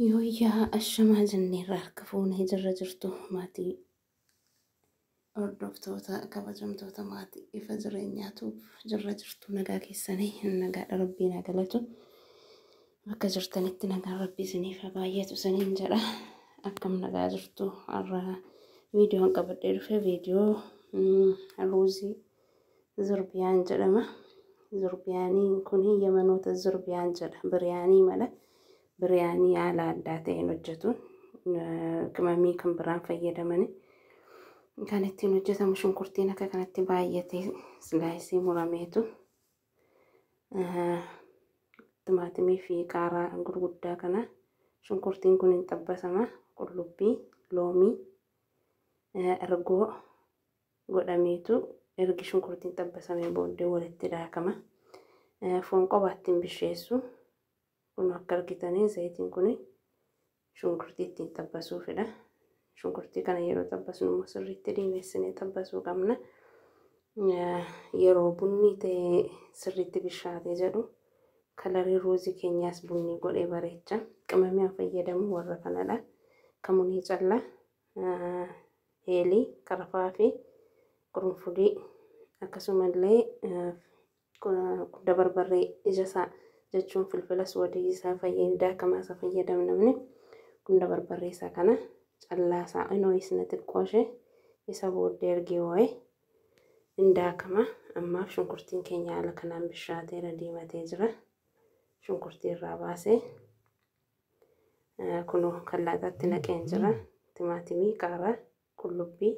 Yooyyaa ashamaa jenneerra harka fuunee jirra jirtu maatii hordoftoota kabajamtoota maatii ifa jireenyaatu jirra jirtu nagaa keessanii nagaadha rabbiin haa galatu. Bakka jirtanitti nagaan rabbii isiniif haa baay'atu isiniin jedha. Akkam nagaa jirtu har'a viidiyoon qabadhee dhufe viidiyoo ruuzii zurbiyaan jedhama. Zurbiyaaniin kun yamanoota zurbiyaan jedha. Biriyaanii mala biriyaanii haala addaa ta'een hojjetu. Qimamii kan biraan fayyadamani. Kan ittiin hojjetamu shunkurtiin akka kanatti baay'atee silaayisii murameetu. Timaatimii fi qaaraa gurguddaa kana shunkurtiin kun hin xabbasama. Qullubbii, loomii, ergoo godhameetu ergi shunkurtiin xabbasamee booddee walitti daakama. Foon qobaatti hin bisheessu. Kun akka argitanii zayitiin kun shunkurtii ittiin xabbasuufidha. Shunkurtii kana yeroo xabbasnu immoo sirriitti diimessinee xabbasuu qabna. Yeroo bunni ta'e sirriitti bishaatee jedhu kalarii ruuzii keenyaas bunni godhee bareecha. Qimamii an fayyadamu warra kanadha. Kamunii callaa, heelii, qarafaa fi qurunfudii akkasumallee kudda barbarree ija isaa jechuun filfila suwadii isaa daakamaa isaa fayyadamnamni gunda barbarree isaa kana callaa isaa inoo isna xiqqoo ishee isa booddee ergee waa'ee hin daakama. Ammaaf shunkurtiin keenya haala kanaan bishaateera diimatee jira. Shunkurtii irraa baasee kunoo kallaataatti naqeen jira. Timaatimii, qaaraa, qullubbii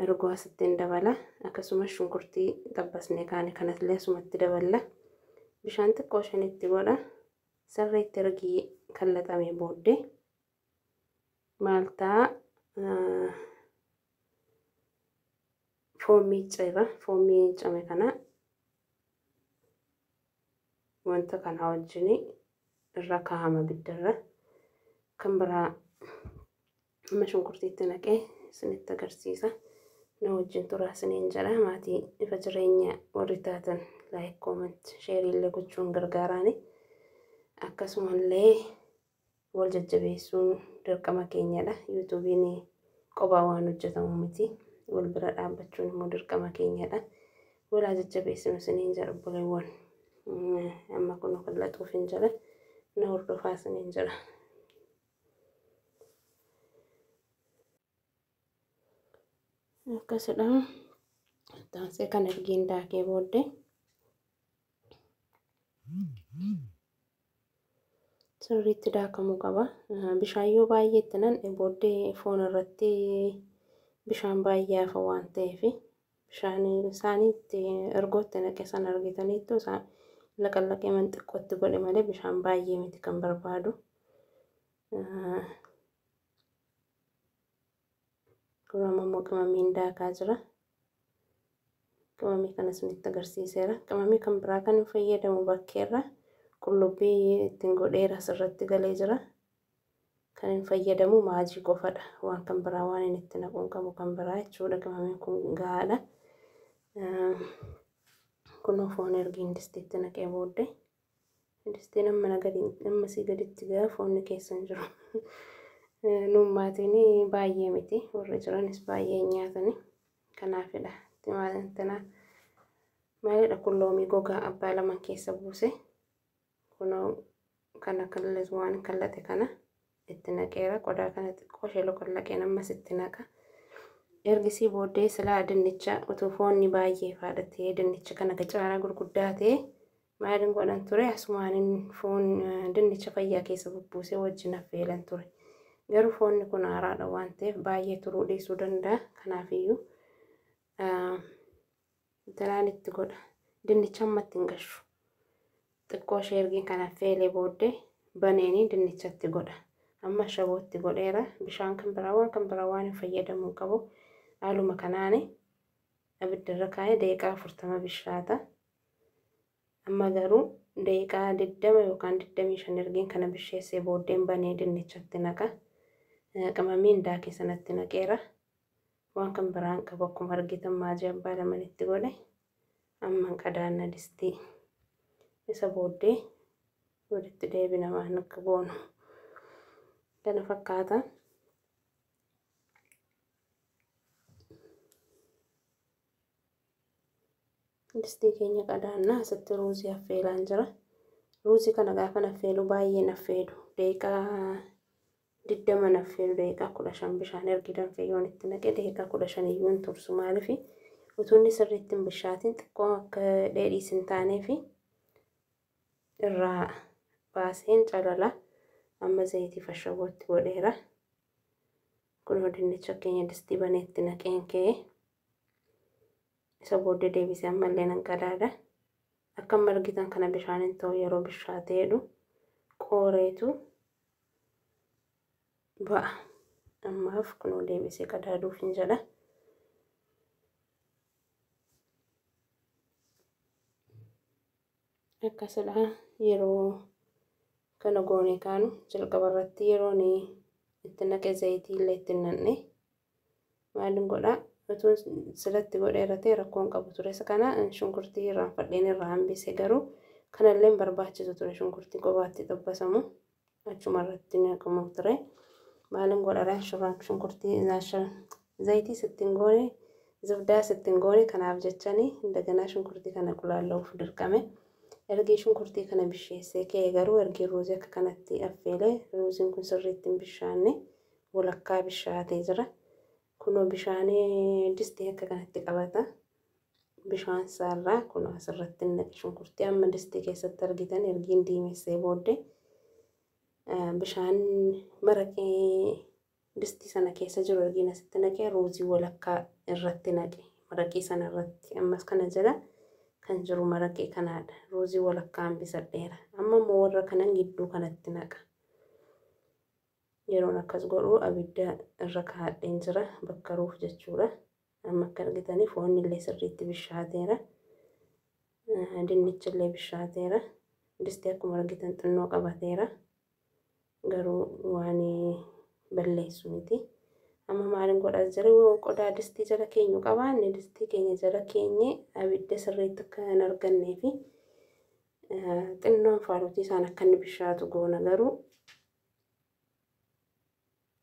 ergoo asittiin dabala. Akkasumas shunkurtii xabbasnee kaane kanatillee asumatti daballa. Bishaan xiqqoo shanitti godha. Sirriitti ergii kallaxamee booddee maal ta'a foon miicceera. Foon miiccame kana wanta kana wajjin irra kaa'ama ibiddarra. Kan biraa amma shunkurtiitti naqee isinitti agarsiisa. Na wajjin turaa isiniin jedha. Maatii ifa jireenya warri taatan like, comment, share illee gochuun gargaaraani. Akkasumallee wal jajjabeessuun dirqama keenyadha. Yuutuubiin qophaa waan hojjetamu miti. Wal bira dhaabbachuun immoo dirqama keenyadha. Walaa jajjabeessinu isiniin jedha obboleewwan. Amma kun kallaxuuf hin jedha. Na hordofaa isiniin jedha. Akkasidha. Taansee kan ergiin daakee booddee sirriitti daakamuu qaba. Bishaan yoo baay'ee itti nan'e booddee foon irratti bishaan baay'ee hafa waan ta'eef bishaan isaanii itti ergootti naqe sana argitaniittu isaan laqallaqee manxiqqootti godhe malee bishaan baay'ee miti kan barbaadu. Kun amma immoo qimamiin daakaa jira. Qimamii kana isinitti agarsiiseera. Qimamii kan biraa kan hin fayyadamu bakkeerra qullubbii ittiin godheera asirratti galee jira. Kan hin fayyadamu maajii qofadha. Waan kan biraa waan inni itti naquun qabu kan biraa jechuudha. Qimamiin kun gahaadha. Kunoo foon ergi distiitti naqee booddee distiin amma ammasii gaditti gaha foonni keessa hin jiru. Nuun maatiin baay'ee miti warri jiranis baay'ee hin nyaatani. Kanaafidha. Timaatina maalidha kun loomii gogaa abbaa laman keessa buuse. Kunoo kana kallas waan kallate kana itti naqeera. Qodaa kana xiqqoo ishee loqollaqeen ammas itti naqa. Ergisii booddee silaa dinnicha utuu foonni baay'ee faadhatee dinnicha kana gacaaraa gurguddaa ta'e maalin godhan ture asumaanin foon dinnicha fayyaa keessa bubbuusee wajjin affeelan ture. Garuu foonni kun haaraadha waan ta'eef baay'ee turuu dhiisuu danda'a. Kanaafiyyuu dalaan itti godha. Dinnicha ammatti hin gashu. Xiqqoo ishee ergiin kana affeelee booddee baneeni dinnichatti godha. Amma shabootti godheera. Bishaan kan biraa waan kan biraa waan hin fayyadamuu qabu. Haaluma kanaani abiddarra kaa'ee daqiiqaa 40 bishaata. Amma garuu daqiiqaa 20 yookaan 25 ergiin kana bisheessee booddeen banee dinnichatti naqa. Qimamiin daakee sanatti naqeera. Waan kan biraan qabu akkuma argitan maajii abbaa lamanitti godhe. Amma qadaanna distii. Isa booddee Walitti deebina waan akka goonu. Kana fakkaata. Distii keenya qadaannaa asitti ruuzii affeelaan jira. Ruuzii kana gaafa affeelu baay'een affeelu. Daqiiqaa 20 affeelu, daqiiqaa 15 bishaan ergi danfee yoon itti naqe daqiiqaa 15 iyyuu hin tursu. Maaliif utuu inni sirriitti hin bishaatiin xiqqoo akka dheedhiis hin taaneef irraa baaseen calala. Amma zayitii fashabootti godheera. Kunoo dinnicha keenya distii baneetti naqeen ka'e. Isa booddee deebisee ammallee nan qadaada. Akka amma argitan kana bishaan hin ta'u, yeroo bishaateedhu qooreetu ba'a. Ammaaf kunoo deebisee qadaaduuf hin jedha. Akkasidha yeroo kana goone kaanu jalqaba irratti yeroon itti naqe zayitii illee itti naqne maalin godhaa utuu silatti godheera ta'e rakkoon qabu ture. Isa kana shunkurtii irraanfadheen irraa hambise, garuu kanallee hin barbaachisu ture, shunkurtii qobaatti xabbasamu achuma irratti naqamu ture. Maalin godhaa shunkurtii zayitii sittiin goone, zibdaa sittiin goone, kanaaf jechanii daganaa shunkurtii kana qulaalla'uuf dirqame. Ergi shunkurtii kana bisheessee ka'e garuu ergi ruuzii akka kanatti affeelee, ruuziin kun sirriitti hin bishaanne, walakkaa bishaatee jira. Kunoo bishaan distii akka kanatti qabata. Bishaan isaarraa kunoo asirratti naqe shunkurtii amma distii keessatti argitan ergiin diimessee booddee bishaan maraqee distii sana keessa jiru ergiin asitti naqee ruuzii walakkaa irratti naqe maraqii sana irratti. Ammas kana jala kan jiru maraqee kanaadha. Ruuzii walakkaa hambisadheera. Amma immoo warra kanan gidduu kanatti naqa. Yeroon akkas godhu abidda irra kaa'adheen jira bakka ruuf jechuudha. Amma akka argitanii foonni illee sirriitti bishaateera. Dinnichi illee bishaateera. Distii akkuma argitan xinnoo qabateera. Garuu waan balleessu miti. Amma maalin godhaa jira, qodaa distii jala keenyu qabaanne distii keenya jala keenye abidda sirriitti akka hin argannee fi xinnoon faarutii isaan akka inni bishaatu goona, garuu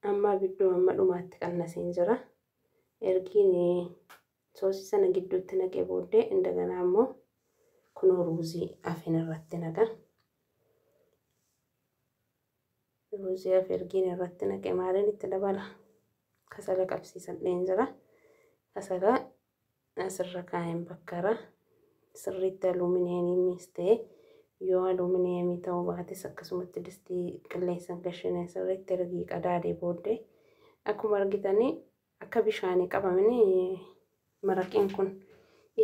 amma abidduu amma dhumaatti qannaseen jira. Ergiin soosii sana gidduutti naqee booddee indaganaa immoo kunoo ruuzii afeen irratti naqa. Ruuzii hafe ergiin irratti naqe maaliin itti dabala? Kasala qabsiisadheen jira. Kasala asirra kaa'een bakkara. Sirriitti alumineemiinis ta'e yoo alumineemii ta'uu baates akkasumatti distii qilleensa gashine sirriitti ergii qadaadee booddee akkuma argitanii akka bishaanii qabamini maraqiin kun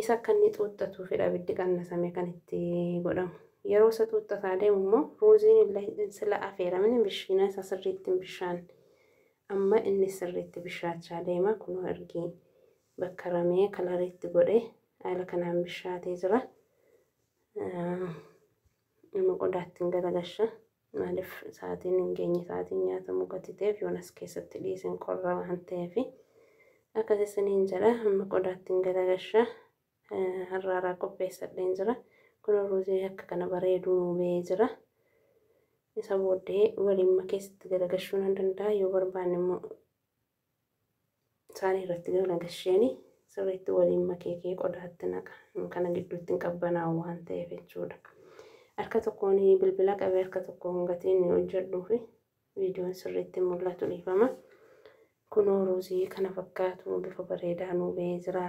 isa akka inni xuuxxatuufidha abiddi qannasame kan itti godhamu. Yeroo isa xuuxxataa deemu immoo ruuziin illee sila affeeramini bishiina isa sirriitti hin bishaan, amma inni sirriitti bishaachaa deema. Kunoo ergii bakka ramee kalariitti godhee haala kanaan bishaatee jira. Nama qodaatti hin galagasha. Maaliif sa'aatiin hin geenye, sa'aatiin nyaatamu gati ta'eef yoon as keessatti dhiisin qorra waan ta'eef akkas isiniin jedha. Amma qodaatti hin galagasha. Har'aaraa qopheessadheen jira. Kun ruuzii akka kana bareeduu nuu ba'ee jira. Isa booddee waliin keessatti galagashuu nan danda'a, yoo barbaanne immoo isaan irratti galagasheen sirriitti waliin makeekee qodaatti naqa. Kana gidduutti hin qabbanaa'u waan ta'eef jechuudha. Harka tokkoon bilbila qabee harka tokkoon gatiin hojjedhuu fi viidiyoon sirriitti mul'atu dhiifama. Kunoo ruuzii kana fakkaatu bifa bareedaa nuu ba'ee jira.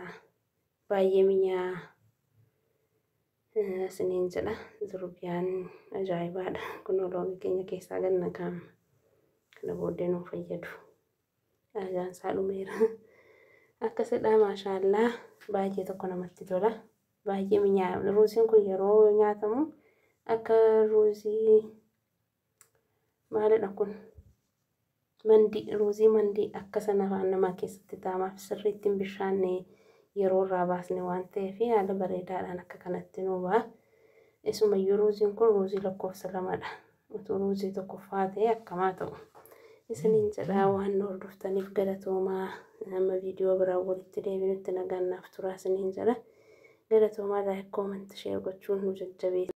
Baay'ee mi'aa isiniin jedha. Zurbiyaan ajaa'ibaadha. Kunoo loomii keenya keessaa ganna kaa'ama. Kana booddee nu fayyadu. Ajaan isaa dhumeera. Akkasidha, maashaallaa, baay'ee tokko namatti tola. Baay'ee mi'aa. Ruuziin kun yeroo nyaatamu akka ruuzii maalidha kun? Mandii, ruuzii mandii akka sana afaan namaa keessatti taamaaf sirriitti hin bishaanne yeroo irraa baasne waan ta'eef haala bareedaadhaan akka kanatti nuu ba'a. Isumayyuu ruuziin kun ruuzii lakkoofsa 2dha. Utuu ruuzii tokkoffaa ta'e akkamaa ta'u. Isiniin jedhaa, waan nu hordoftaniif galatoomaa. Amma viidiyoo biraan walitti deebinutti nagaan naaf turaa isiniin jedha. Galatoomaa, like, comment, share gochuun nu jajjabeessa.